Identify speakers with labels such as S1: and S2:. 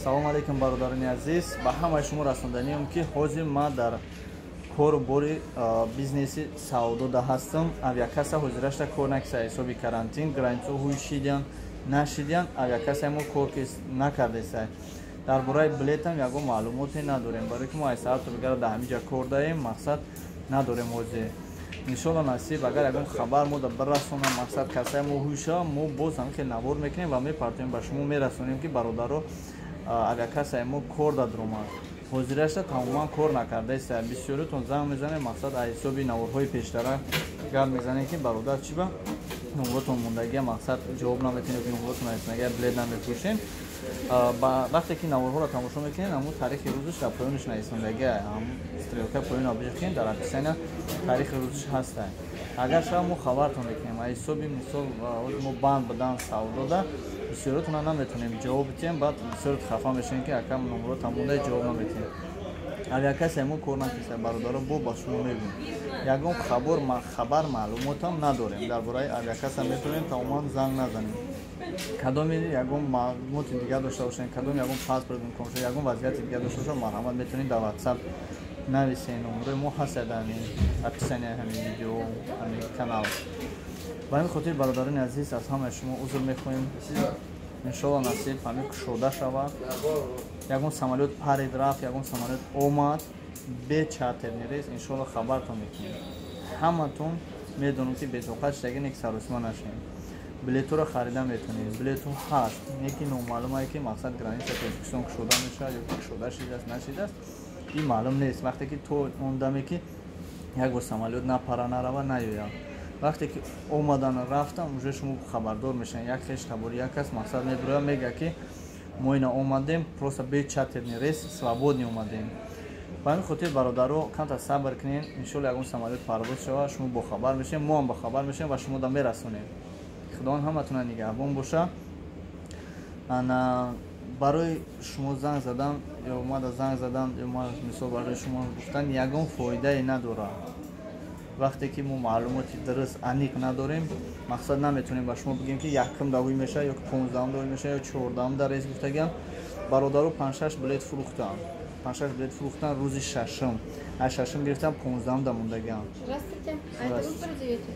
S1: Салому алейкум, бародарони азиз. Ба ҳамаи шумо расонданием, ки ҳозир ман дар кору бори бизнеси савдода ҳастам. Авиакасса ҳозирашта кор накиса, ҳисоби карантин, границаҳо ҳуй шидиян, нашидиян, авиакассаи мо кор накардеса. Дар бораи билетам ягон маълумоте надорем, барое ки мо аз саату бигара дар ҳамин ҷа кор даем, мақсад надорем ҳозир. Иншолло, насиб, агар ягон хабар мо да бирасонам, мақсад, кассаи мо ҳуй шава, мо боз ҳамин хел навор мекунем ва мепартоем, ба шумо мерасонем, ки бародаро, авиакассаи мо кор дадромад. Ҳозирашта тамоман кор накардаеста. Бисёритон занг мезанем, мақсад, аз ҳисоби наворҳои пештара гап мезанем, ки бародар, чӣ ба номротон мондагия, мақсад, ҷавоб наметунем, ки номротон нависонагия, билет намефурӯшем. Вақте ки наворҳоро тамошо мекунем, ҳамун таърихи рӯзаш дар поёнаш нависондагия, ҳамун стрелка поёнро бижихем, дар описания таърихи рӯзаш ҳаста. Агар шава, мо хабартон мекунем. Аз ҳисоби мисол мо банд будан савдода, бисёротона наметонем ҷавоб диҳем. Баъд бисёрот хафа мешавем, ки ака, номротам монда, ҷавоб наметиҳем. Авиакасса мо кор накиса, бародаро, бо ба шумо мегӯем, ягон хабар, маълумотам надорем дар бораи авиакасса. Метавонем тамоман занг назанем. Кадоме ягон маълумоти дигар дошта бошем, кадом ягон паспорт имкон, ягон вазъияти дигар дошта бошем, марҳамат, метавонед дар WhatsApp нависен. Номрои мо ҳаст дар ҳамин описания ҳамин видео, ҳамин канал. Ба ҳамин хотир, бародарони азиз, аз ҳамаи шумо узр мехоҳем. Иншолло, насиб, ҳамин кушода шавад, ягон самолёт парид рафт, ягон самолёт омад бе чартерный рейс, иншолло, хабартон мекунем. Ҳаматон медонам, ки бетоқат шудаги, не ки саросима нашавем. Билетҳоро харида метавонед, билетҳо ҳаст, не ки номаълумае, ки мақсад, граница Тоҷикистон кушода мешавад ё кушода шидааст, нашидааст, ин маълум нест. Вақте ки то он даме ки як бор самолёт напара, нарава, наёяд, вақте ки омадан рафтам, уже шумо хабардор мешавед. Як хеш табори як кас, мақсад, мебирояд, мега, ки мо ина омадем, просто бе чартерный рейс, свободный омадем. Ба ҳамин хотир, бародаро, камтар сабр кунед. Иншолло, ягон самолёт парвоз шавад, шумо бохабар мешавед, мо ҳам бохабар мешавем ва шумо да мерасонем. Худованд ҳаматона нигаҳбон боша. Ана барои шумо занг задан ё мада занг задан ё мисол барои шумо гуфтан ягон фоидае надорад. Вақте ки мо маълумоти дуруст, аниқ надорем, мақсад, наметавонем ба шумо бигӯем, ки якум давӣ мешавад ё 15-ум давӣ мешавад ё 14-ум дар рейс гуфтагиам. Бародаро панҷшаш билет фурӯхтанд, панҷшаш билет фурӯхтанд. Рӯзи шашум, аз шашум гирифтан, 15-ум да мондагиам.
S2: Здравствуйте. А это вы продаете?